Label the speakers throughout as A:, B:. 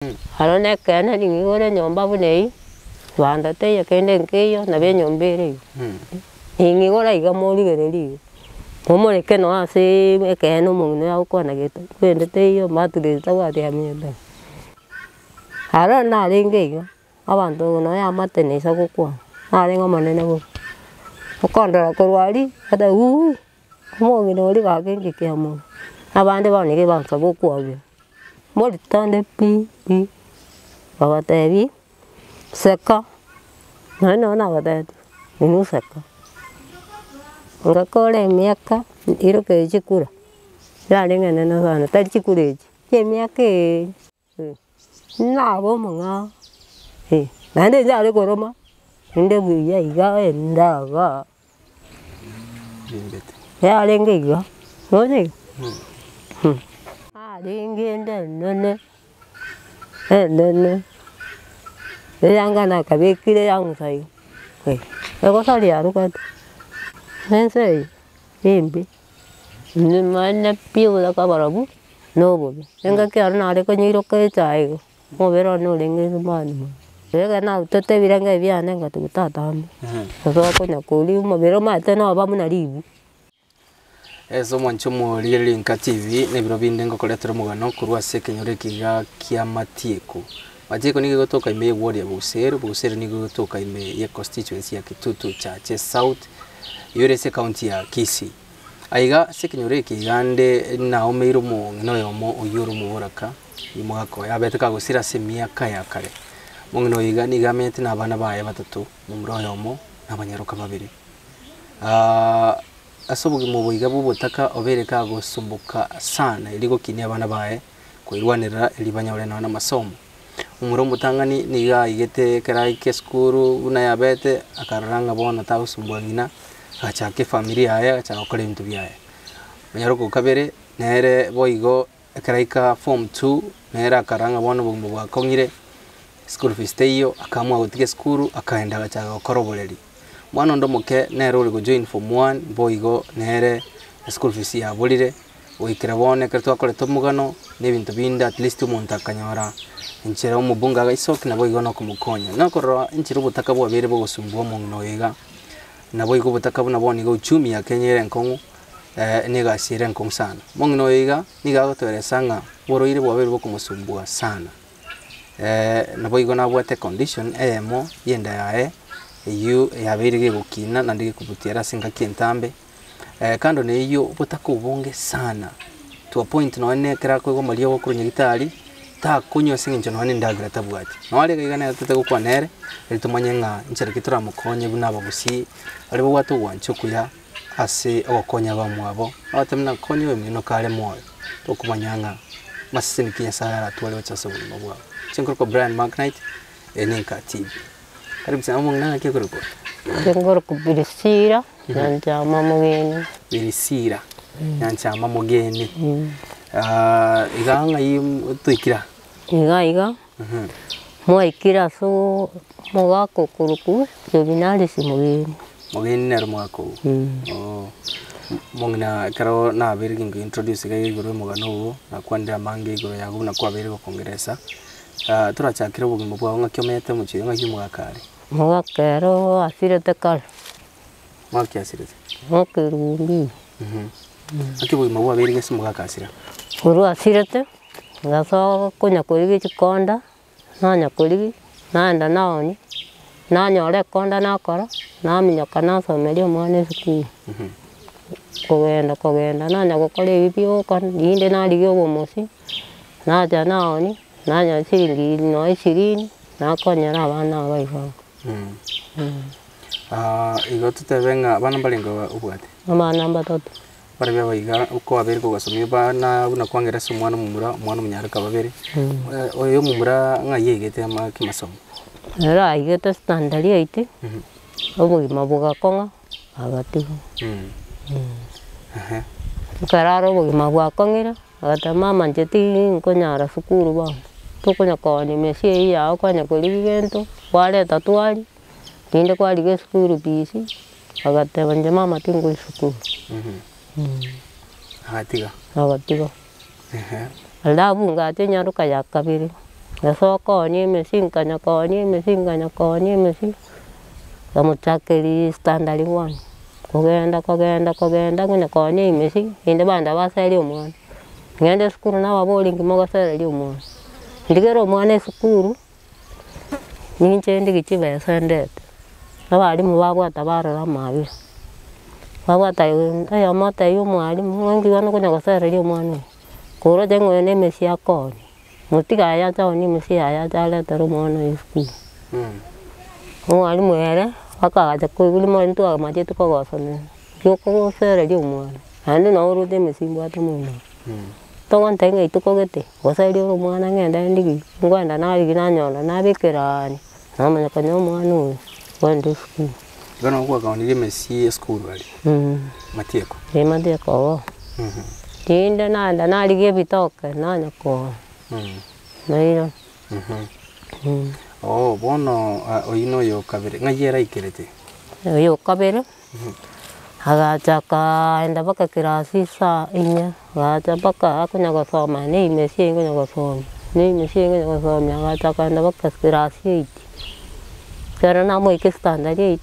A: Aro nekeene ning'igore enyomba buna eyio, bando teiyo kende nkeiyo, nabo enyomba ere igo. Ning'igore iga morigereria iga, momoreke nonye aseee ekeene omong'ina oyo agokwana gete, kende teiyo mattress tabwati aminyete. Aro narenge iga, abanto nonye eamate nesa gokwana, narenge omonene bobe, okondora korwa aria, ata uuwi. Omong'ina oria gaki inki kiamoro, abande bono nigo ebansa gokwabera, morito onde pi pi, babatebia seka, nonye nabo nabatebetie, inwe seka. Ngakora emiaka iroke chikura, yarenge enene sana, tari chikura echi, chia emiaka eeee. Nabe omong'ao, eh, naende inche koroma, inde buya iga endagaa. Yarenge iga, bono iga arenge ende enene, enene, eyanga nakabekire yang'usa iga, egosaria yarokete, ense eye nembe, nimanye pi obotaka barobwo na obobe, engaki aro nare konyairoka echae igo. Omobere one orenge nyumbani mono. Ekero narutete ebirengererio biane ngatiga tata amo, gose okonya koria omobere omanyete noba buna ribu.
B: Ase omwancho omorigereria Nka TV, na ebiro binde ngokoretera omogano korwa ase ekenyoro eke iga kia Matieko. Matieko nigo egotoka ime y'eward ya Boguseru, Boguseru nigo egotoka ime ye constituency ya Kitutu Chache South, eyio ere ase ecounty ya Kisii. Aiga ase ekenyoro eke iga nde naomeire omong'ina oyomo oyio ore omoboraka. Omogaka oye abete kagosira ase emiaka ya kare. Omong'ina oyo iga nigo amenyete na abana baye batato, momura oyomo, na abanyaroka babere. Ase obogima obo iga bw'obotaka obeire kagosumboka sana erio gokinia abana baye koirwanerera erio banyore nonya na amasomo. Omura omotang'ani nigo aigete ekero aika esukuru buna yabete akarora ng'a bono tagosumbua ng'ina, agachaka efamiri yaye agachaka gokora ebinto biaye. Omonyaroka o kabere nere boigo. Ekero aika form two, nere akarora ng'a bono obogima bwakong'ire, school fees teiyo, akaamua gotiga esukuru akaenda agachaka gokora oboreri. Omwana onde omoke nere ore gojoin form one, boigo nere eschool fees yaborire, goikera bono ekero twakorete omogano, na ebinto binde at least omonto akanyora enchera omobunge agaisokia naboigo na okomokonya. Nokorora enchera obotaka bwabeire bogosumbua omong'ina oyo iga, naboigo obotaka buna bono iga uchumi ya Kenya ere enkong'u. Negasi ere enkong'u sana. Omong'ina oyo iga nigo agotoeresa ng'a oborwaire bwabeire bokomosumbua sana. Naboigo nabwate econdition eyemo ya enda yaye eywo yabeire gegokina naende gekobutia ere ase engaki entambe. Kando na eywo obotaka obonge sana to a point nonye na ekero akoigwa amariogo korwa nyagetari takonywa ase eng'encho nonye na endagera tabwati. Nonye iga iga nere totagete gokwana nere erio tomanye ng'a nchera ki toramokonye buna abagusii baria babwate ogwancha okuya. Ase ogokonya abamwabo, abatebie buna konya oyomino kare moyo, tokomanya ng'a maseseni ki Nyasae aratware gocha ase obogima bwabo. Inche nkorokwa Brian Macknight, eye ne Nka TV. Karibu sana omong'ina ng'aki okorokwa?
A: Inche nkorokwa Priscilla Nyanchama Mogeni.
B: Priscilla Nyanchama Mogeni. Iga ng'ai toikire aa?
A: Iga iga, mwaikire ase omogaka okorokwa Jovinalis Mogeni.
B: Mogeni nere omogaka oywo? Oo. Omong'ina ekero nabeire ginko introduce iga igoro ya omogano ogo, nakwanire amange igoro yago buna kwabeire gokongeresa, torachakere obogima bwao ng'aki omenyete omochie oyo ng'aki omogaka are?
A: Omogaka ere oasirete kare.
B: Ng'aki asirete?
A: Ng'aki erumbi.
B: Ng'aki obogima bwabeire gese omogaka asira?
A: Korwa asirete. Ngasoa konya korigia chikonda, nanya korigia, naenda naonia, nanyora ekonda nakora, naminyoka nasomeria omwana esukuru. Kogenda kogenda nanya gokora ebi bioka, rinde narigia obomosi, nacha naonia, nanyora chiringi nonya ishirini, nakonyera abana aba iga igo.
B: Igo totebe ng'a abana mbarenge obwate?
A: Abana mbatato.
B: Barabwo abaiga okwabeire kogasomia abana buna kwangera ase omwana omomura, omwana omonyaroka babere, oyo omomura ng'ai aigete ama kimasomo?
A: Ere aigete standard eight, obogima bogakong'a agatiga. Ekero are obogima bwakong'ire, agateba mama inche tinkonyara sukuru bono, tokonya koonia emesie eywo yago kwanya korigia gento, kwareta twaria, rinde kwarigia eschool fees. Agateba, Inche mama tingoi sukuru.
B: Agatiga.
A: Agatiga.
B: Ehe.
A: Alafu ngacha enyaroka ya kabere. Ngasoa koonia emesi nkanya koonia emesi nkanya koonia emesi, nkamochakeria standard one, kogenda kogenda kogenda konya koonia emesi, rende banda baseria omwana. Ng'ende esukuru nababoria nki mogosereria omwana, ndigere omwana esukuru, ninche ndigie chibesa ndete, abalimu babwata barora amabera, babwata oyomo otebia omwalimu ng'a nki bono okonya gosereria omwana oyo, koroche ng'a oyo na emesi akoonia, motige aye ache aonie emesi yaye ache aretere omwana oyo esukuru. Omwalimu ere, akaagacha koigwa rimo ntwamachete kogosana, nki okogosereria omwana, naende nabo oroche emesi mbwate moino. Togontebia ng'a ituko gete, goseria ore omwana ng'ende ndigie, nkoenda narigia nanyora nabekeraaa namanya konya omwana oyo, ogenda esukuru.
B: Bono gwakaonirie emesi esukuru aria, matieko?
A: Eeh matieko igo. Rinde naenda narigia ebitoke nanya koa, naira.
B: Oo bono oyio na oyo kabere, ng'ai eraikerete?
A: Oyo okabere, agacha akaenda mpaka class isa inye, agacha mpaka akonya gosoma na emesi eye nkonya gosomia, na emesi eye nkonya gosomia, agacha akaenda mpaka class eight. Ekero namoika estandard eight,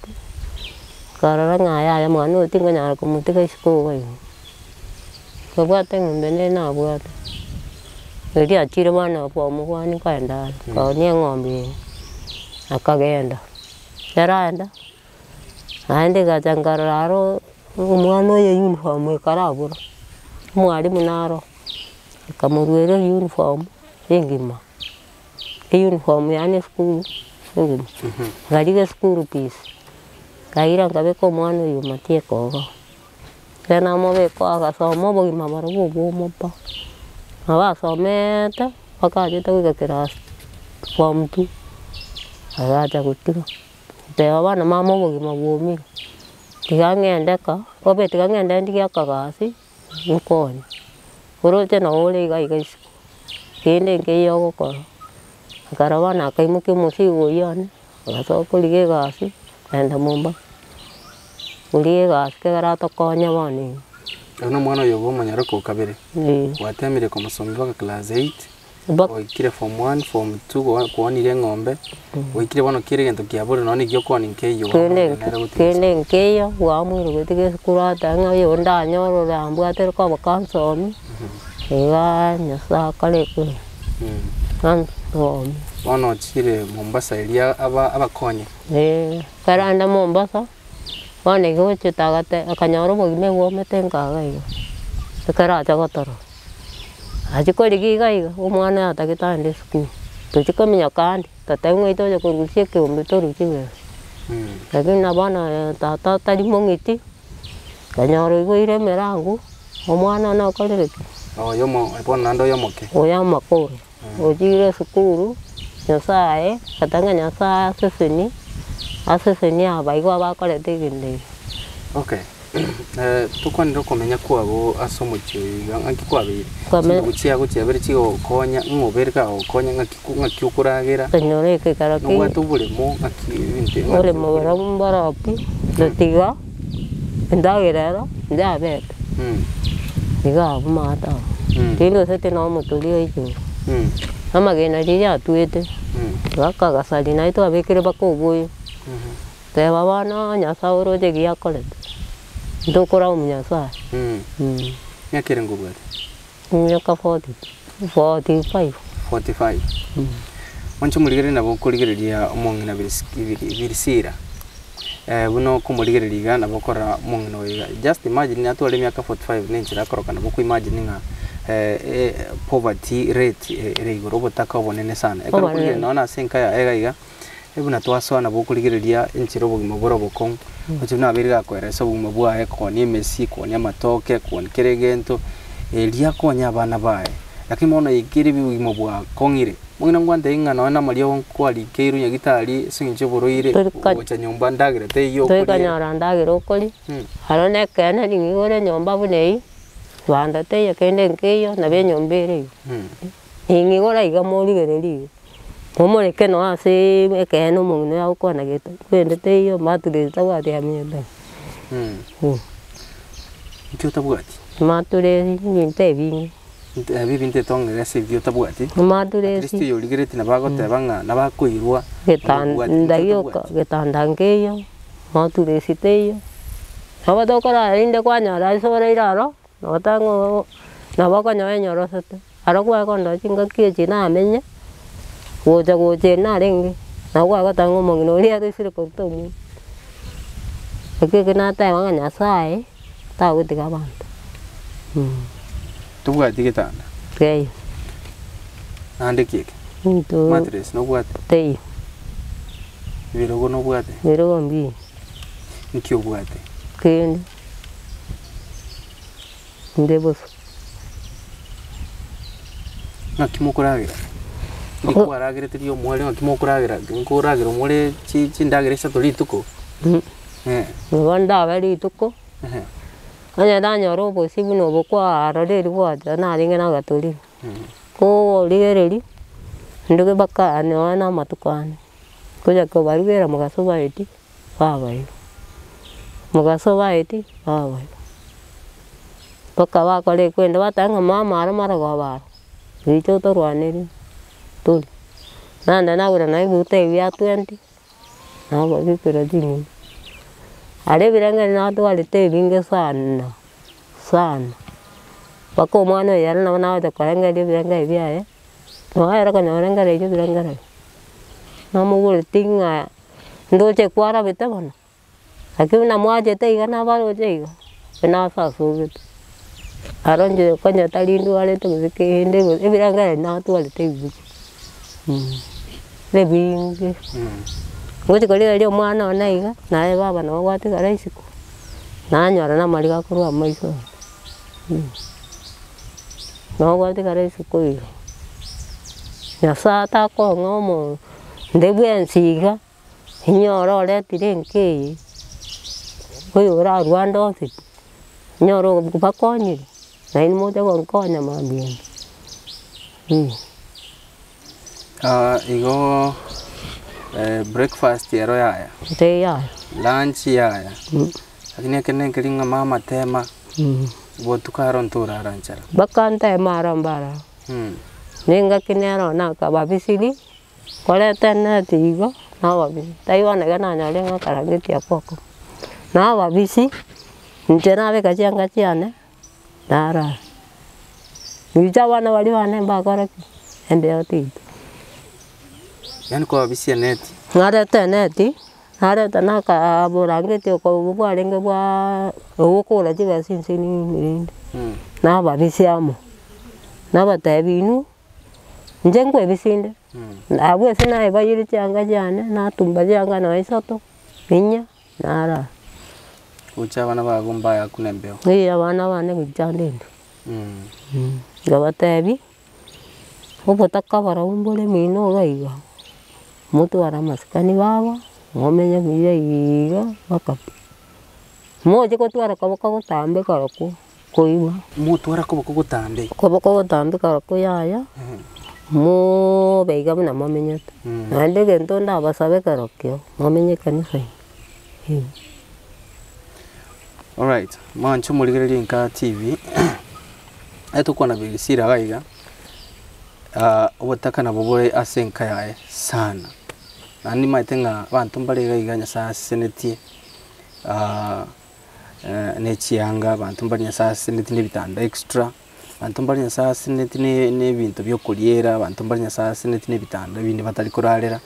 A: nkarora ng'a yaya mwana oyo tingonyara komotiga isiko iga igo. Nkabwata eng'ombe nere nabwate, eria achire bono form one nkaenda are, nkaonia eng'ombe eye, akagenda, ekero aenda, naende ngacha nkarora aro omwana oyo uniform ekarabora, omwalimu naro, nkamoruera euniform engima, euniform yaani esukuru engima, nkarigia eschool fees, nkaira nkabeka omwana oywo matieko igo. Ekero namobeka agasoma obogima barobwo obwomo pa, nabo asomeeete mpaka achete goika class form two, agacha gotiga, nteba bono mama obogima bwaomire, tiga ng'ende ka, obe tiga ng'ende ndigie akagasi, nkonye, oroche nabo ore iga iga isiko, kende nkeiyo ogokora, ekero bono akaimokia omosigo oywo one, agasoa korigia egasi, akaenda Mombasa, korigia egasi ekero atokonye bono iga.
B: Oyo na omwana oyo bwa omonyaroka o kabere,
A: Eeh.
B: gwatemire komosomia mpaka class eight,
A: Mpaka.
B: oikire form one, form two, kwaonire eng'ombe, oikire bono kera egento kiaborire nonya na ekio okooni nkeiyo
A: Kende
B: bono nere gotiga
A: kende nkeiyo, bwamwire gotiga esukuru ateba ng'a oyo ndanyore ore ambwatire koba kansomi, igaa Nyasaye akore ekero. Ansomi.
B: Bono ochire Mombasa eria aba abakonye.
A: Eeh, ekero aenda Mombasa, bono iga ochete agate akanyora obogima ebwomete nkaga iga, ekero acha gotorora. Achia korigia iga iga, omwana oye atagete aende esukuru, tochia kominyoka ande, totebia ng'a toche korusia ekeombe torusie chibesa. Lakini na bono tata atari mong'iti, okanyora oigoire emerango, omwana one okorire ki?
B: Oyomo bono naende oyomoke.
A: Oyo amakoro, ochire esukuru, Nyasaye, goteba ng'a Nyasaye asesenie, asesenie aba igo abakorete egento eke.
B: Okay, tokwanere okomenya kwago ase omochie oyo iga ng'aki kwabeire?
A: Kome-
B: Chindugu chiago chiabeire chigogokonya, ng'a obere kagogokonya ng'aki ng'aki okoragera,
A: Konyora ekeikaro ki
B: nobwate oboremo ng'aki ebinto ng'aki
A: oboremo borobwo mboro pi, gotiga endagera ero yabete, iga abwo maate abwo. Rende gose tindi nomotori oichire, amagena riria atwete, bakagasaria naye twabekire mpaka oboyo, teba bono Nyasaye oroche egiya akorete, ntokoraumu Nyasaye.
B: Ng'aki ere nkobwate?
A: Emiaka forty, forty five.
B: 45. Mwanche omorigereria nabo okorigereria omong'ina Birisira, buna okomorigereria iga nabo okorora omong'ina oyo iga. Just imagine natware emiaka 45 na enchera akoroka nabo oko imagine ng'a poverty rate ere igoro, obotaka obonene sana. Ekero
A: Obonene.
B: okorigereria nonye na ase enka yaye iga iga, buna twasoa nabo okorigereria enchera obogima bore obokong'u, oche buna abeire gakoeresa obogima bwaye, koonia emesi, koonia amatoke, koonia kera egento, erio akonye abana baye. Lakini bono ekere obogima bwakong'ire, mong'ina ngwantebie ng'a nonye na amariogo nkwarikeirwe nyagitari ase eng'encho y'oborwaire,
A: Torika-
B: gocha nyomba ndagera teiyo okoria.
A: Torikonyora ndagera okoria, aro na ekeene nigo ore nyomba buna eywo, bando teiyo kende nkeiyo, nabo enyomba ere igo. Ning'igora iga morigereria iga, momoreke nonya ase ekeene omong'ina oyo agokwana gete, rende teiyo matureti tabwati aminto.
B: Inki otabwati?
A: Matureti ebinto ebinge.
B: Ntebi ebinto etong'ere ase ebio otabwati. At least
A: Amaturesi.
B: oyo origeretie nabo agoteba ng'a nabo akoirwa
A: Getanda gioka, getanda nkeiyo, maturesi teiyo. Nabo tokorara rinde kwanyora ase oraire aro, notang'o nabo okonyora enyorosete. Aro kwakondora chingaki echi namenye, gocha gocha ere narenge, nabo kwagoteba ng'a omong'ina oria aroisire koruta omonwe. Naki eke nateba ng'a Nyasaye, tagotiga abanto.
B: Tobwati getanda?
A: Teiyo.
B: Naende ki eke?
A: Into
B: Mattress nobwate?
A: Teiyo.
B: Ebirogo nobwate?
A: Ebirogo mbiyo.
B: Nki obwate?
A: Kende. Inde bosa.
B: Ng'aki mokoragera? Indi kwaragerete riria omware ng'aki mokoragera? Nkoragera omore chi chindagera isato rituko? Eh.
A: Nigo ndabe rituko,
B: Ehe.
A: onye nanyora obosie buna obo kwarorire bwacha narenge nagatorire, korigereria, nduge mpaka nonya na amatuko ane, ngocha kobarugera mogaso baeti. Babairwa, mogaso baeti babairwa, mpaka bakora ekwenda bateba ng'a mama aro marogoba aro, goika otorwanerie tori. Naende nagora naye ebibuta ebi bia twenty, nababekera ching'eni. Aria ebirengeri natwarete ebinge sana sana, mpaka omwana oyo ere nabo nagocha korengereria ebirengeri biaye, nonya ere okonyora orengereirie ebirengererio, namoboretie ng'a. Ndoche kwarabete bono, lakini buna mwachete iga nabaroche iga, nasasogete. Aro inche konya tari ndwarete gose kende gose ebirengererio natwarete ebibe, ebinge. Ngochi korigereria omwana one iga, naye baba nabo gwatigara isiko, nanyora na amariga akorwa amaiso aya, nabo gwatigara isiko iga. Nyasaye atakong'a omo. Inde bwensi iga, inyore oretire enka eye, oyo orarwe ande onsi pi, inyore obakonyire, naende moche gonkonya mambia ende.
B: Igo breakfast ero yaya,
A: Teiyo yaya.
B: Lunch yaya, lakini ekero nekeri ng'a mama tema, botuko aro ntorara nchara.
A: Mpaka nteme aro mbara. Nengaki nero nakababisirie, koreta eneti igo, nababisi, tari bono iga nanyora ng'a akarangeti ako oko. Nababisi, inche nabeka chianga chiane, narara. Inche abana baria bane mbakora ki? Embeo teito.
B: Yaani kwababisia eneti?
A: Nareta eneti, nareta na akaborangeti oko obwo bwarenge bwaaaa obokogora chibesa inse nini rende, nababisia amo. Nabatebi inwe, inche nkoebisia inde, abwo ase naebaire chianga chiane, natumba chianga nonya isato, inya, narara.
B: Gocha abana bago mbayaku na embeo.
A: Eeh abana bane gocha ande intwe. Nkabatebi, obotaka barabwo mbore mino iga iga, motware amasikani baba, momenye buya iga mpaka pi. Moche gotwara koboko gotambe korokwo. Koigwa.
B: Motwara koboko gotambe.
A: Koboko gotambe korokwo yaya, mobe iga buna momenyete. Naende egento ndabasabe kerokio, momenye ekanisa ime, eh.
B: Alright, mwanche omorigereria Enka TV, etokwana Belisira iga iga, obotaka nabo bore ase enka yaye sana. Naende nimanyete ng'a abanto mbare iga iga Nyasaye asesenetie. ne chianga, abanto mbare Nyasaye aseseneti na ebitanda extra, abanto mbare Nyasaye aseseneti ne na ebinto bia okoriera, abanto mbare Nyasaye aseseneti na ebitanda binde batari korarera,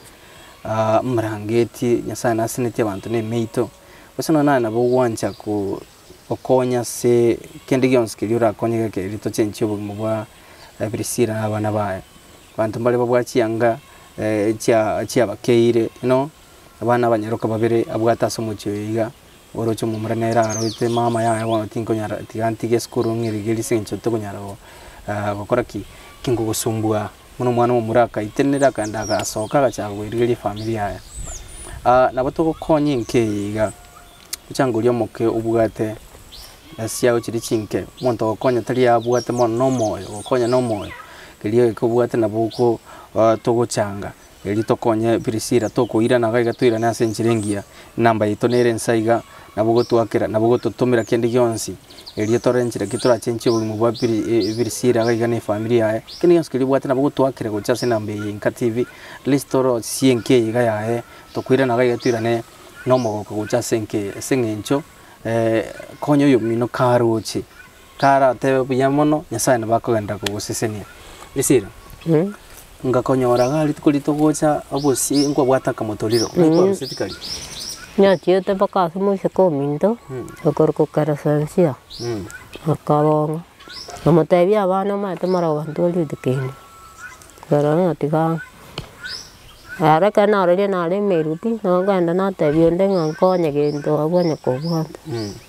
B: amarangeti, Nyasaye naseseneti abanto na emeito, gose nonye naye nabo ogwancha ko gokonya ase kende gionsi keria orakonye geke erio tochenchie obogima bwa Priscilla na abana baye. Abanto mbare babwate chianga chia chiabakeire you know. Abana abanyaroka babere abwate ase omochie oyo iga, oroche omomura nere aroete mama yaya bono tinkonyara tiga ntige esukuru ng'irigerie ase eng'encho tokonyara go gokora ki? Kingogosumbua. Buna omwana omomura akaitenera akaenda agasoka agachaka koirigeria efamiri yaye. Nabo togokonya enka eye iga, omochango oria omoke obwate ase chiago chiria chinke, omonto ogokonya tari abwate mono na omoyo, ogokonya na omoyo, keria egeke obwate nabo oko togochanga. Erio tokonye Prisila, tokoirana iga iga toirane ase enchera engiya. Enamba yaito nere ensa iga, Nabo gotwakera, nabo gototomera kende gionsi, erio tore enchera ki torachenchie obogima bwa piri Priscilla iga iga na efamiri yaye. Kende gionsi keria obwate nabo gotwakera gocha ase enamba eye Enka TV, at least torosie enka eye iga yaye, tokoirana iga iga toirane na omogoko gocha ase enka eye ase eng'encho konya oyomino karoche, karatebe buya mono, Nyasaye nabo akogenderera kogosesenia. Priscilla, ngakonyora iga rituko riria togocha obosie nkwabwate akamotoriro, naki kwaruseti karia?
A: Nachiete mpaka ase omoiseke ominto, okorokwa Keresensia, akabong'a, nkamotebia abana omanyete morogoba ntware rituko eri, nkarora ng'a tiga ere ekero narorire naremeirwe pi, nabo nkogenda natebia onde ng'a nkonye gento abwo onye kobwate,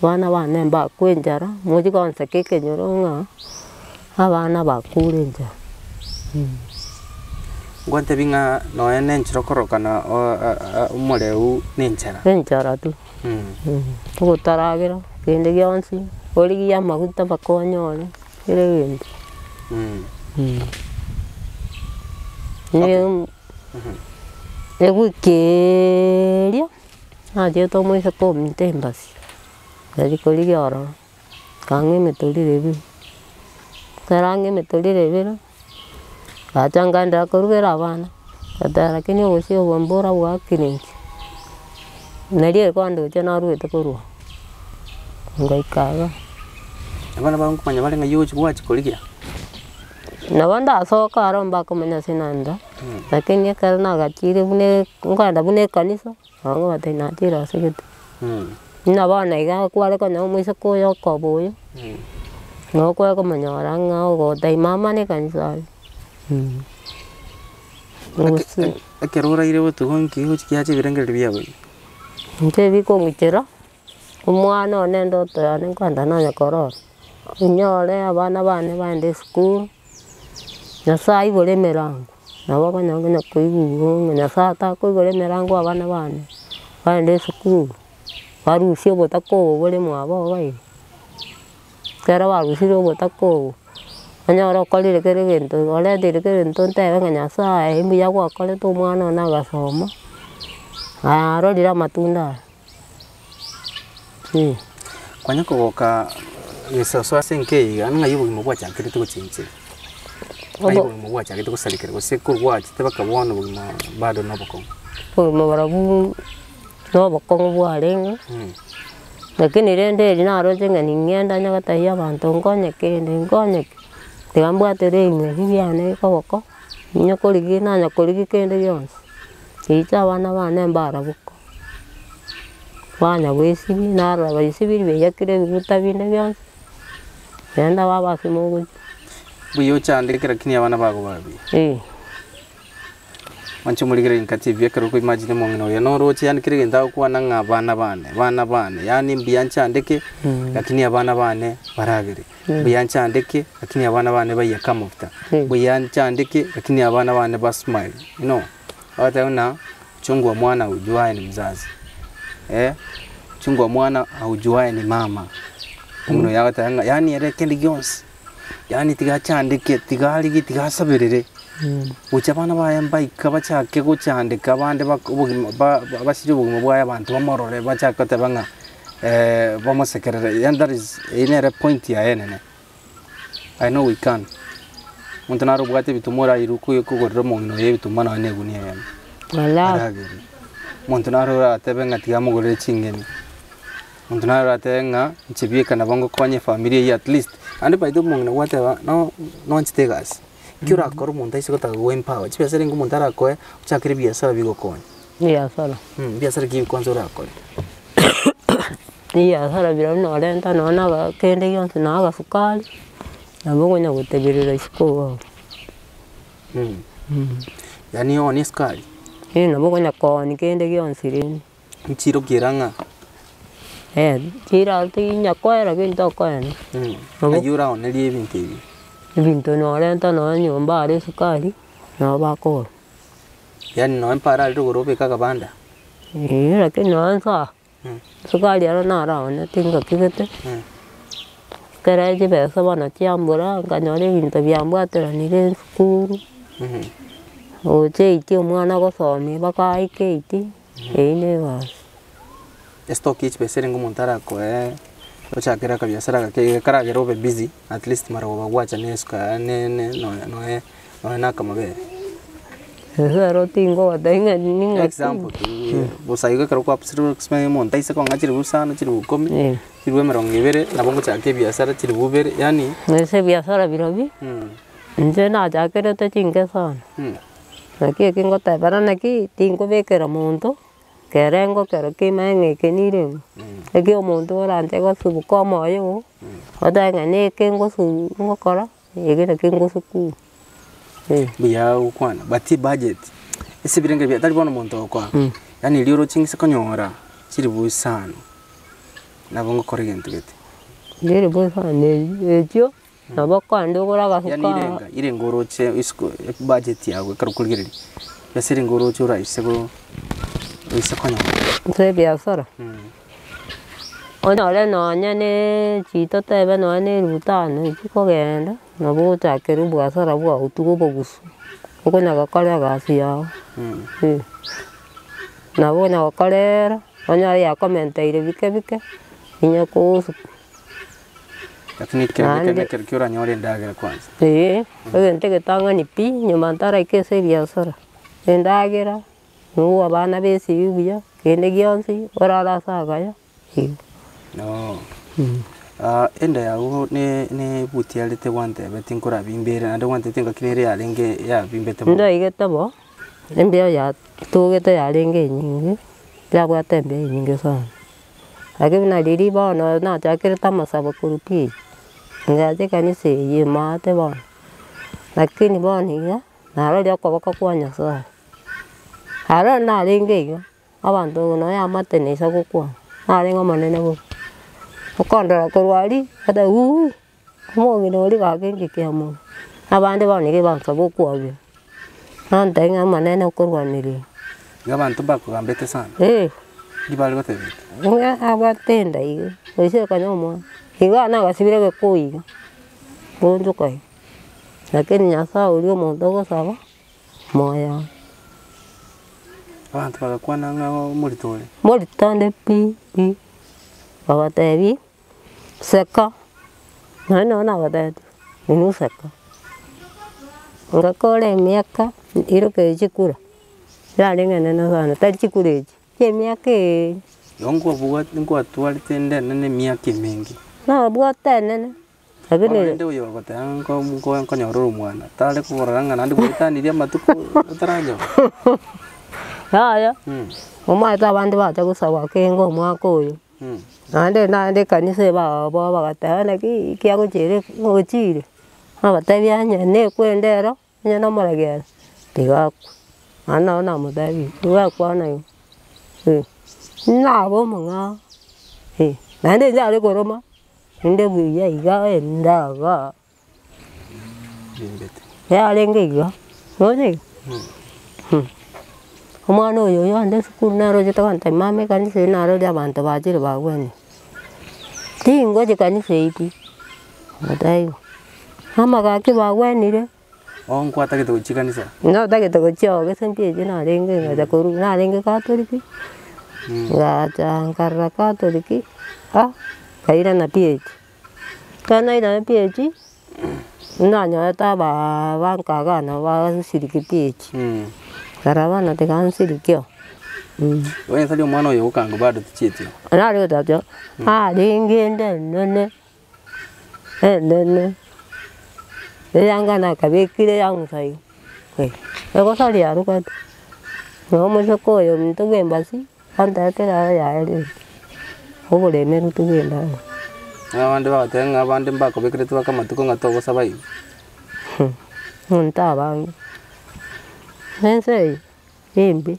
A: abana bane mbakwe enchara, mochie gonseka ekenyoro ng'a abana bakure enchara.
B: Ngwantebi ng'a nonya na enchera okorokana omoreu na enchara.
A: Enchara tu, ogotaragera kende gionsi, origie amaguta mpaka onyore, kera egento. Egwikeeria, nachete omoiseke ominto embasi, nari korigia ororo, nkang'a emetoriro ebere, ekero ang'a emetoriro ebere, ngacha nkaenderera korugera abana, ngateba lakini obosie obo mbora bwakire inche, nario ekondoche narwete korwa oo, ngaika igaa.
B: Abana bago nkomanya bare ng'ai ogochi gwachi korigia?
A: Nabo ndasoke aro mbakomanya ase naenda, lakini ekero nagachire buna nkoenda buna ekanisa, nabo nkobatebia nachire ase gete. Buna bono iga kware konyora omoiseke oyo okoba oyo, nabo kware komonyora ng'a ogotebia mama na ekanisa are. Gose
B: Ekero oraire botuko nki gochi kiacha ebirengererio biago ime?
A: Inche bikong'ichera. Omwana one endoto yane nkoenda nonya korora, inyore abana bane baende esukuru, Nyasaye aigore emerango, nabo okonyora konya koigwa igo ng'a Nyasaye atakoigora emerango abana bane, baende esukuru, barusie obotaka obo bore mwabo iga iga. Ekero barusirie obotaka obo, onyore okorire kera egento, oretire kera egento ntebe ng'a Nyasaye mbuya gwakorete omwana one agasoma, arorire amatunda aya.
B: Kwanya kogoka gesoso ase enka eye iga, ng'ai obogima bwachakerete gochenchera? Ng'ai obogima bwachagete gosarekera gose korwa gwachete mpaka bono obogima bado na obokong'u?
A: Obogima barobwo na obokong'u bwarenge, lakini rende eri naroche ng'a ning'ende onye gotebia abanto nkonye kende nkonye ki, tiga mbwate ring'ina riane koboko, onye korigia nanya korigia kende gionsi, riche abana bane mbaraboka. Banya goesibia, narora baesibirie baiyakire ebiguta binde bionsi, naende baba ase mogochia.
B: Buya ochandeke lakini abana bago babe buya.
A: Eh.
B: Mwanche omorigererie nka TV ekero oko imagine omong'ina oyo noroche yaani kera egento agokwana ng'a abana bane, abana bane, yaani mbuya nchandeke lakini abana bane baragere, mbuya nchandeke lakini abana bane baiyake amafuta, mbuya nchandeke lakini abana bane ba smile, you know. Ogoteba buna chungu wa mwana aujuaye ni mzazi, eh, chungu wa mwana aujuaye ni mama. Omuna oyo agoteba ng'a yaani ere kende gionsi, yaani tiga achandeke, tiga arigie, tiga asaberere, gochia abana baye mbaika bachake gochandeka abande bak obogima ba basirie obogima bwaye abanto bamorore bachake goteba ng'a bamosekerere, yaani that is eywo nere point yaye enene. Aye nogoikana, omonto nare obwate ebituma orairwe koyo kogorera omong'ina oye ebituma nonya na egunia eyemo, aragere. Omonto nare oratebe ng'a tiga amogorere ching'eni, omonto nare oratebe ng'a inche bieka nabo ngokonya efamiri eyio at least, naende by the way omong'ina gwateba no noanchete egasi, ekio orakore omonto aise gotaka gogo empower, chibesa renge omonto arakoe, ochakere ebiasara bigokonya.
A: Ebiasara.
B: Ebiasara ki kwanza orakore?
A: Ebiasara biria buna orenta nonya na aba kende gionsi nonya agasukari, nabo okonya goteberera isiko igaa.
B: Yaani oonie esukari?
A: Eh nabo okonya koonia kende gionsi rende.
B: Nchire okiera ng'a?
A: Eh, chira tinya koera gento okoenda. Nabo.
B: Ayio oraonerie ebinto ebi?
A: Ebinto norenta nonya nyomba aria esukari, nabo bakogora.
B: Yaani nonya mpara aria rogoro obeke akabanda?
A: Eeh lakini nonya nsa. Esukari ero naraone tingakigete, ekero chibesa bono chiambura nkanyora ebinto biambwateranire esukuru, gocha eight omwana agosomia mpaka aike eight, eywo na egasi.
B: Estock ye chibesa erenge omonto arakoe ochakere akabiasara gake iga karagere obe busy at least marogoba gwacha na esuka ne ne nonya noe nonya na akamabere.
A: Ero tingogotebia ng'a ning'aki.
B: Example tu bosa igo ekero kwabusire gose omonto aise kong'a chiribu isano chiribu ikomi, chiribu emerongo ebere nabo ngochaka ebiasara chiribu ibere yaani.
A: Ase ebiasara birobio, inche nachakerete chinke sana, naki eki ngotebana naki tinkobekera monto. Kerengo kero kimae ng'a eke nire ng'o, eki omonto oranche gosubuka omoyo oo, otebe ng'a neke ngosu ngokora, eke naki ngosukuma eh.
B: Mbuya gokwana, but ebudget, ase ebirengo ebi tari bono omonto ogokoa, yaani riria oroche ng'ise konyora chiribu isano, nabo ngokora egento gete.
A: Chiribu isano echio, nabo okogenda ogore
B: Yaani
A: agasuka.
B: irenga, irenga oroche isiko ebudget yago ekero okorigereria, ase irenga oroche oraise go oise konyora.
A: Ase ebiasara, onyore nonye na chitotebe nonye na elfu tano echi kogenda, nabo ogochakera obiasara bwago tuga obogusu, okonya gokora egasi yago eh. Nabo onya gokorera, onyore yakomenteire bike bike, onya kosuka.
B: Lakini ekero
A: Naende-
B: ekero ekero oranyore endagera kwanza.
A: Eeh, egento egetang'ani pi, nyuma ntaraika ase ebiasara, endagera, noe abana besibi buya, kende gionsi, orare ase agaya, igo.
B: Oo. Enda yago ne ne ebutiarete gwantebeti nkorabimbere naende gwantebeti engaki nere yarenge yabimbete mono.
A: Ndaigete bo, embeo yatogete yarenge enyinge, yabwate embeo enyinge sana. Lakini buna riria bono nachakerete amasabo korwa pi, ngacha ekanisa eyio emaate bono, lakini bono iga, narorire okoboko kwa Nyasaye. Aro narenge iga, abanto nonya eamate nesa gokwana, narenge omonene bobe, okondora korwa aria, ata uuwi, omong'ina oria gaki inki kiamoa, abande bono nigo ebansaba okwabera, nantebia ng'a omonene okorwanereria.
B: Iga abanto mbakogambete sana?
A: Eh.
B: Inki bare gotebete?
A: Ng'a abwate enda iga, gose okanya omwana, iga nagasibire egekoi iga, goonchoka iga, lakini Nyasaye oria omonto ogosaba, moyo aye.
B: Abanto bagakwana ng'a omorito ore?
A: Morito onde pi pi, bagatebia. Seka, naende nabo nagotebetie, inwe seka. Ngakora emiaka iroke chikura, yarenge enene sana, tari chikura echi, chia emiaka eye.
B: Igo nkwabwate nkwatwarete enda enene emiaka emenge.
A: Nabwate enene, lakini.
B: Bono rende oyo ogoteba nko nko nkonyora ore omwana, tare kokorora ng'a naende gwaetanirie amatuko otaranyora?
A: Yaya, omanyete abande bacha gosaba kenge omwaka oyo. Naende naende ekanisa ebabo bagateba naki kiagochire gochire, nabatebia onye nekwenda ero, onye na omoragera, tiga akwe. Naende nabo namotebirie, tiga akwane igo eh, nabe omong'ao eh, naende inche koroma, inde buya iga endagaa. Yarenge iga, bono iga, omwana oyo oyo ande esukuru nere ochete gontebia mama ekanisa eye narorire abanto bachire bagwenire, tingochi kanisa eyio pi, ngateba igo, mama gaki bagwenire.
B: Oo nkwatagete gochia kanisa?
A: Natagete gochia oo gese mpichi narenge ngacha korwa narenge katoliki, ngacha nkarora katoliki, ah nkairana PH. Ekero nairana PH, nanyorete abaa bankaga nabo bansiriki PH, nkarora bono tiga nsiriki oo.
B: Onye tari omwana oyo ogokanga bado tichieti oo.
A: Nare gotacha arenge ende enene, enene, eyanga nakabekire yang'usa iga, egosaria arokate, na omoiseke oyo ominto bwa embasi. Antebetie rero yaerire, oboremeru togende amo.
B: Abande bagoteba ng'a abande mbakobekerete baka amatuko ng'a togosaba igo.
A: Monto abange, ense eye nembe.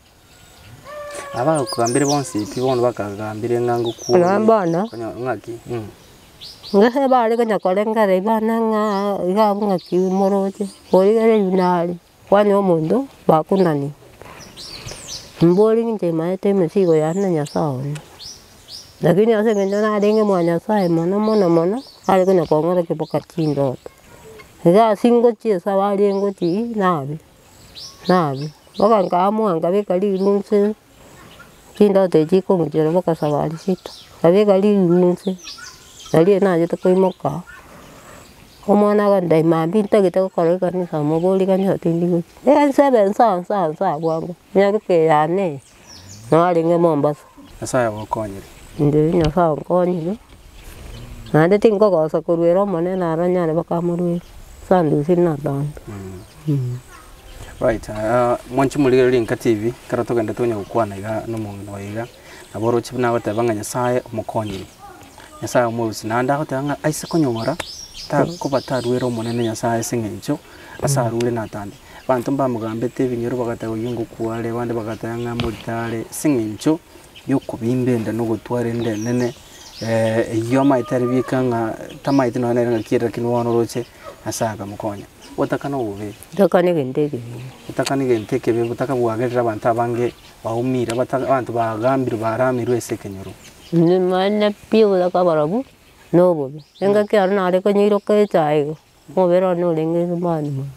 B: Abagokogambire bonsi pi bono bakagambire ng'a ngokwo
A: Nonya bono,
B: ng'aki.
A: Gose bare konya korengereria bana ng'a iga abwo ng'aki moroche, origereria buna are. Kwani omonto bakunani, mbori inche maete emesigo yane na Nyasae one. Lakini ase eng'encho narenge mwa Nyasae mono mono mono, are konya kong'orokia mpaka chindoto. Egasi ngochia esabari ngochia nabe, nabe, mpaka nkaamua nkabeka rirwa inse. Chindoto echi chikong'ichera mpaka sabari sita, nkabeka riruru inse, nario nachete koimoka, omwana agantebia mambia ntagete gokora ekanisa moborie kanisa tindi gochia. Ekanisa ebe nsa nsa nsa bwango, nyaroke yane eye, nabo arenge Mombasa.
B: Nyasaye ogokonyire.
A: Inche Nyasaye onkonyire, naende tinkogosa korwa ere omonene aranyare mpaka amorwere, sandusi natambe.
B: Right, mwanche morigererie Nka TV, ekero togendete konya gokwana iga na omong'ina oyo iga, nabo oroche buna agoteba ng'a Nyasaye omokonyire, Nyasaye omorusia, naende agoteba ng'a aise konyora, takoba tarwere omonene Nyasaye ase eng'encho ase arure natambe. Abanto mbamogambete ebinyoro bagateba oyio ngokwa are, abande bagateba ng'a morito are, ase eng'encho ya okobimba enda na ogotwara enda enene, eyio amaete aria bieka ng'a tamaeti nonya nere ng'aki ere lakini bono oroche Nyasaye akamokonya. Botaka na obobe.
A: Botaka na egento ekebe.
B: Botaka na egento ekebe, botaka bwagerire abanto abange baumire, abata abanto bagambirwe baramirwe ase ekenyoro.
A: Nimanye pi obotaka barobwo na obobe, engaki aro nare konyiroka echae igo, omobere one orenge mani mono,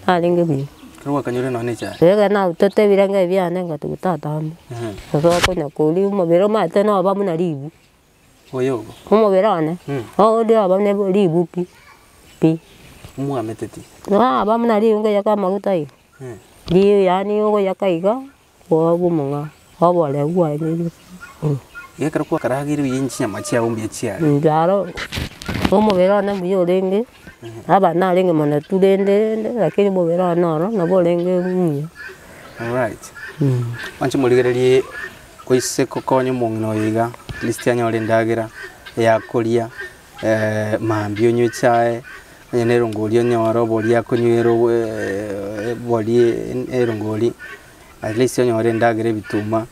A: narenge buya.
B: Ekero gwakanyorire nonya na echae?
A: Ekero narutete ebirenge ebi biane ngatuguta atambe, gose konya koria omobere omanyete noba buna ribu.
B: Oyo ogo.
A: Omobere one, onde aba ne ribu pi, pi.
B: Omwameteti.
A: Aba buna ribu nkoiyaka amaguta iga, ribu yaani okoiyaka iga, kwaba omong'ao, oboreu bwaye.
B: Iga ekero kwakarageire buya chinyama chiago mbuya chiare.
A: Inche aro, omobere one mbuya orenge, aba narenge monetu rende rende, lakini omobere one oro nabo orenge muya.
B: Alright. Mwanche morigererie. Oise gokonya omong'ina oyo iga, at least anyore endagera eyakoria, mambia onywe echae, onye na erongori onyore oboria akonywera obori erongori, at least onyore endagera ebituma,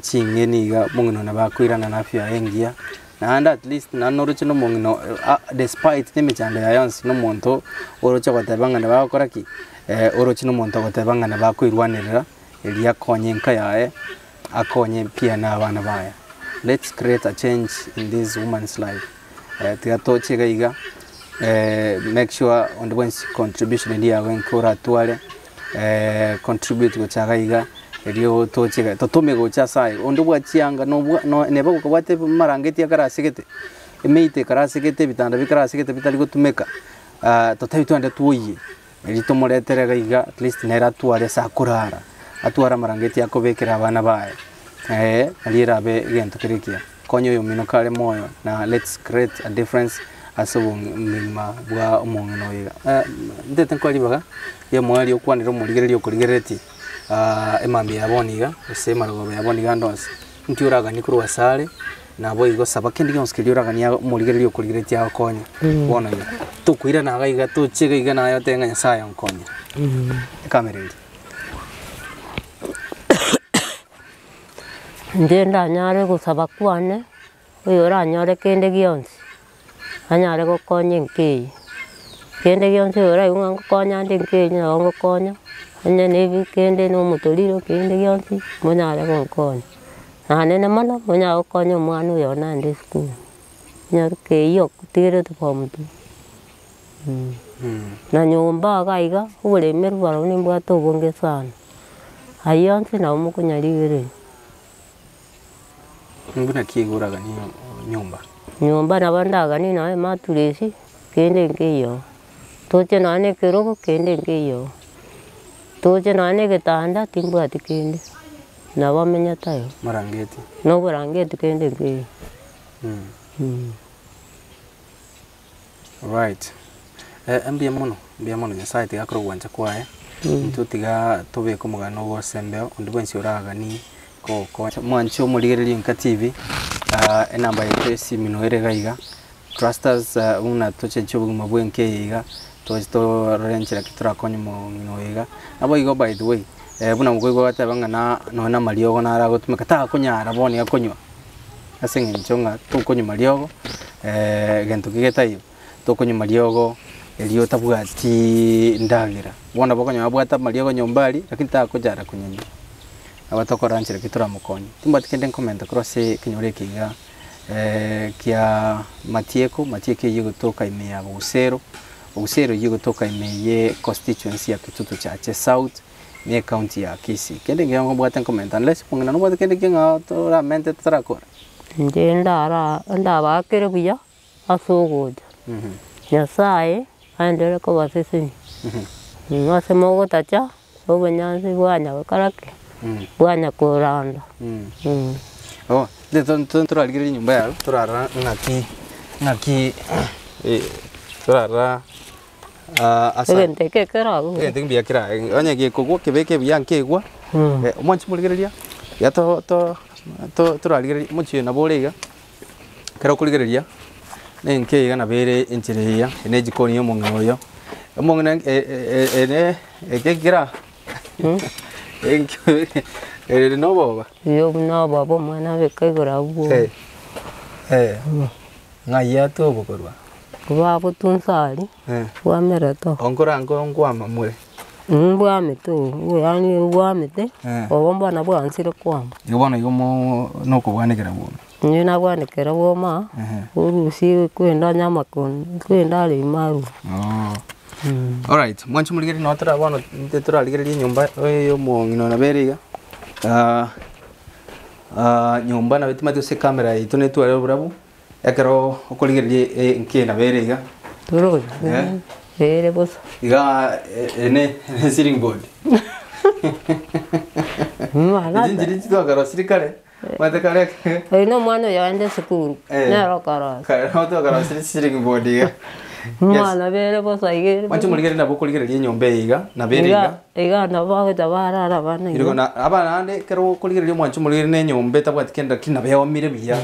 B: ching'eni iga, omong'ina oyo nabo akoirana na afya yaye engiya, naende at least naende noroche na omong'ina despite na emechando yaye yonsi na omonto oroche goteba ng'a nabo agokora ki, oroche na omonto ogoteba ng'a nabo akoirwanerera. Erio akonye enka yaye, akonye pia na abana baye. Let's create a change in this woman's life. Tiga toche iga iga, make sure onde bwensi contribution eria yago enke oratware, contribute gocha iga iga, erio toche iga, totome gocha ase aye. Onde obwate chianga nobwa no neba okobwate amarangeti akarasegete, emeito ekarasegete, ebitanda bikarasegete bitari gotumeka, totebi twende twoyie. Erio tomoretere iga iga at least nere atware ase akorara, atware amarangeti akobekera abana baye, nario erabe egento kere ekiya. Konya oyomino kare moyo na let's create a difference ase obogima bwa omong'ina oyo iga. Ntete nkoe ribaga ria omoerio okwanere omorigereria okorigereretie emambia ya bono iga, gose emarogoba ya bono iga ande onsi, nki oraganie korwa asare. Naboigo saba kende gionsi keria oraganie omorigereria okorigereretie agokonye bono iga. Tokoirana iga iga toche iga iga naye otebe ng'a Nyasaye onkonyire. Ekamera eria.
A: Inche ndanyare gosaba kwane, oyo oranyore kende gionsi, anyare gokonya enka eye. Kende gionsi oyo oraigwe ng'a ngokonya nde enka eye nabo ngokonya, onye na ebi kende na omotoriro kende gionsi, monyare gonkonya. Naende mono, monyare gokonya omwana oyo one aende esukuru, nyaroke eywo otigerete form two Na nyomba iga iga, oboremerwa barobwo nimbwate obonge sana, ayio onsi nabo mokonyarigereria.
B: Buna ki igo oraganie nyomba?
A: Nyomba nabo ndaganie nonye ematuresi, kende nkeiyo, toche nonye na ekerogo kende nkeiyo, toche nonye na egetanda timbwati kende. Nabo amenyete aye.
B: Morangeti.
A: Na oborangeti kende nkeiyo.
B: Right. Mbuya mono, mbuya mono Nyasaye tiga akore ogwancha kwaye, intwe tiga tobeke omogano obo embeo, onde bwensi oraganie gokonya. Mwanche omorigereria Enka TV, enamba yaito ya esimi noyo ere iga iga, trust us buna tochenchie obogima bwa enka eye iga, toche torore enchera ki torakonye omong'ina oyo iga. Naboigo by the way, buna mokoigwa bateba ng'a na nonye na amariogo naro agotumeka, takonyara bono iga konywa, ase eng'encho ng'a tokonywa mariogo, egento ki getaiyo, tokonywa mariogo erio otabwatiiii ndagera. Bono nabo okonyora abwate amariogo nyomba aria, lakini takonyara konyanywa. Nabo tokorora nchera ki toramokonye. Timbwati kende nkomenta korwa ase ekenyoro eke iga kia Matieko, Matieko eyio egotoka ime ya Bogusero, Bogusero eyio egotoka ime ye constituency ya Kitutu Chache South. Ne ecounty ya Kisii. Kende nkiya nkobwate nkomenta unless omong'ina nobwate kende ki ng'a toramente totarakora.
A: Inche ndara ndabakere buya ase ogocha, Nyasaye aenderere kobasesenia, ase mogotacha obonyansi bwanya gokora ki? Bwanya koranda.
B: Oh, torarigereria enyomba yago, torarora ng'aki ng'aki torarora ase
A: Egento eke ekeragwe.
B: Egento eke mbuya kerabe, onye gekogwa kebeke buya nkegwa, mwanche morigereria, iga to to to torarigereria omochie nabo ore iga, ekero okorigereria, na enka iga nabo ere enchera eye, eye na ejikoni ya omong'ina oyo, omong'ina ere eke kera ere na oboba.
A: Oyo buna oboba omwana abeka igoro abwo.
B: Ng'ai atwe obokorwa?
A: Bagotunsa aria, bwamerete oo.
B: Onkora nko nkwama more.
A: Mbwamete oo, yaani bwamete, obo mbono bwansire kwama.
B: Igo bono igo mo nokobwanekera bwome.
A: Inche nabwanekera bwoma, orusie kwenda onye amakoni, kwenda are ime arue.
B: Alright, mwanche morigererie nabo tora bono intwe torarigererie enyomba eye ya omong'ina nabo ere iga. Nyomba nabo timanyeti gose ecamera yaito netware oborabu. Ekero okorigereria enki nabo ere iga.
A: Torochi ere bosa.
B: Iga ene ene ceiling board.
A: Mwana
B: Echi nchiri chitwakarosiri kare, omanyete kare
A: Oyo na omwana oyo oende esukuru, nere okorosia.
B: Kare nabo twakarosiri ceiling board iga.
A: Mwana bere bosa iga ere
B: Mwanche morigererie nabo okorigereria enyomba eye iga, nabo ere iga.
A: Iga nabo bagocha barara abana
B: Igo
A: iga.
B: na abana naende ekero okorigereria omwanche omorigererie na enyomba etabwati kende lakini nabo eomire buya.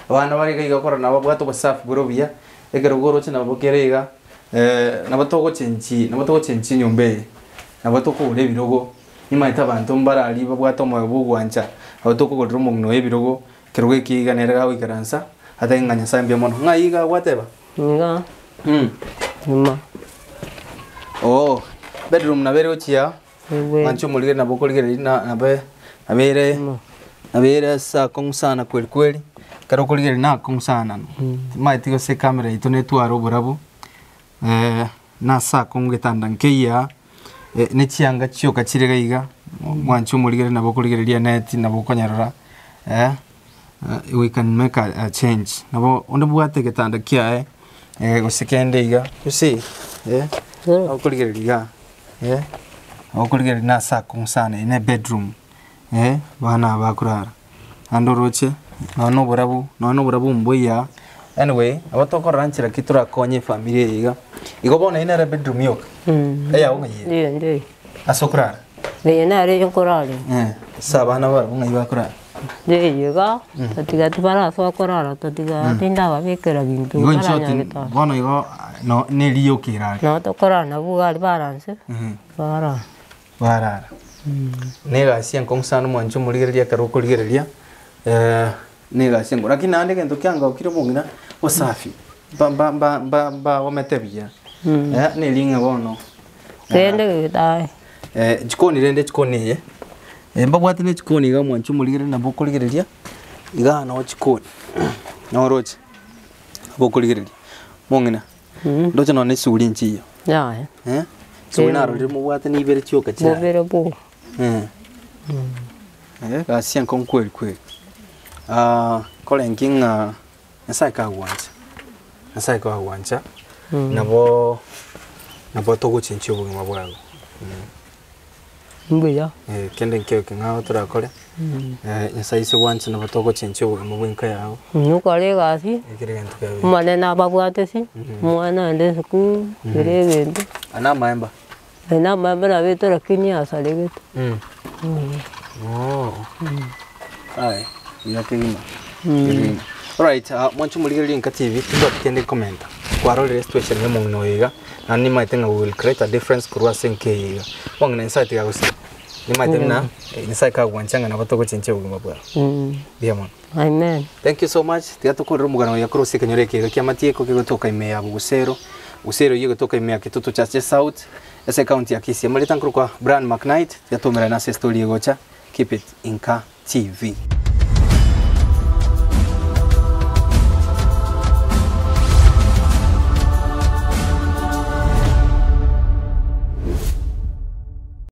B: Abana bare iga iga okora nabo babwate obosafi bore obuya, ekero oroche nabo kere iga, nabo togochenchi nabo togochenchi enyomba eye, nabo tokogora ebirogo, nimanyete abanto mbare aria babwate omoyo bwa ogwancha, nabo tokogorera omong'ina oye ebirogo, ekerogo eke iga nere gagoikaransa, atebe ng'a Nyasaye mbuya mono. Ng'ai iga gwateba?
A: Iga, nyuma.
B: Oo, bedroom nabo ere gochia. Mwanche omorigereria nabo okorigereria na nabe nabere nabere ase akong'u sana kweri kweri, ekero okorigereria na akong'u sana. Timanyeti gose ecamera yaito netware oborabu, nase akong'u getanda nkeiyo aa, ne chianga chioka chire iga iga, mwanche omorigereria nabo okorigereria eneti nabo okonyerora we can make a change. Nabo onde bwate egetanda kiaye, gose kende iga, you see okorigereria igaa. Okorigereria nase akong'u sana eye ne bedroom, abana aba bakorara, naende oroche nonya na oborabu nonya na oborabu mbuya anyway, nabo tokorora nchera ki torakonye efamiri eye iga. Igo bono eye nere bedroom yoka, eyago ng'ai ere?
A: Eye ndeye.
B: Ase okorara?
A: Eye nere eye nkorara.
B: Ase abana barabwo ng'ai bakorara?
A: Eye iga, tatiga tibarasoa korara tatiga tindababekera binto
B: Igo inche
A: baranyare
B: oti
A: gotara.
B: bono igo no neriyoka erare.
A: Nabo tokorara nabwo iga aria baranse, barara.
B: Barara. Na egasi enkong'u sana omwancho omorigereria ekero okorigereria, na egasi enkong'u. Lakini naende egento kiangokire omong'ina, usafi, mba mba mba mba mbagomete buya, na ering'e bono.
A: Kende getae.
B: Chikoni rende echikoni eye, mbabwate ne echikoni iga mwanche omorigereria nabo okorigereria, igaa noo chikoni, noroche, nabo okorigereria. Mong'ina, ndoche nonye na esuguri nchiyo,
A: Yaya.
B: esuguri narorire mobwate na ibere chioka chiaye.
A: Bobere bo.
B: Egasi enkong'u kweri kweri, korenge ng'a Nyasaye kagwancha, Nyasaye kagwancha, nabo nabo togochenchia obogima bwago.
A: Mbuya.
B: Kende nkio ekeng'ao torakore, Nyasaye ase gwancha nabo togochenchia obogima bwa enka yago.
A: Nokore egasi,
B: Ekere egento kia buya.
A: Omonene ababwate ase, omwana oende esukuru, kera egento.
B: Aya na amaemba.
A: Aya na amaemba nabete lakini asaregete.
B: Oo. Aye, buya kegima. Kegima. Alright, ah, mwanche omorigereria Enka TV, timbwati kende nkomenta. Kwarorire situation ya omong'ina oyo iga, naende nimanyete ng'a we will create a difference korwa ase enka eye iga. Omong'ina Nyasaye tiga agosike. Nimanyete buna, Nyasaye kagwancha ng'a nabo togochenchia obogima bwao. Mbuya mono.
A: Amen.
B: Thank you so much. Tiga tokorere omogano oyo korwa ase ekenyoro eke iga kia Matieko kegotoka ime ya Bogusero. Bogusero eyio egotoka ime ya Kitutu Chache South ase ecounty ya Kisii. Amarieta nkorokwa Brian McKnight. Tiga toumerane ase estory egocha. Keep it Inka TV.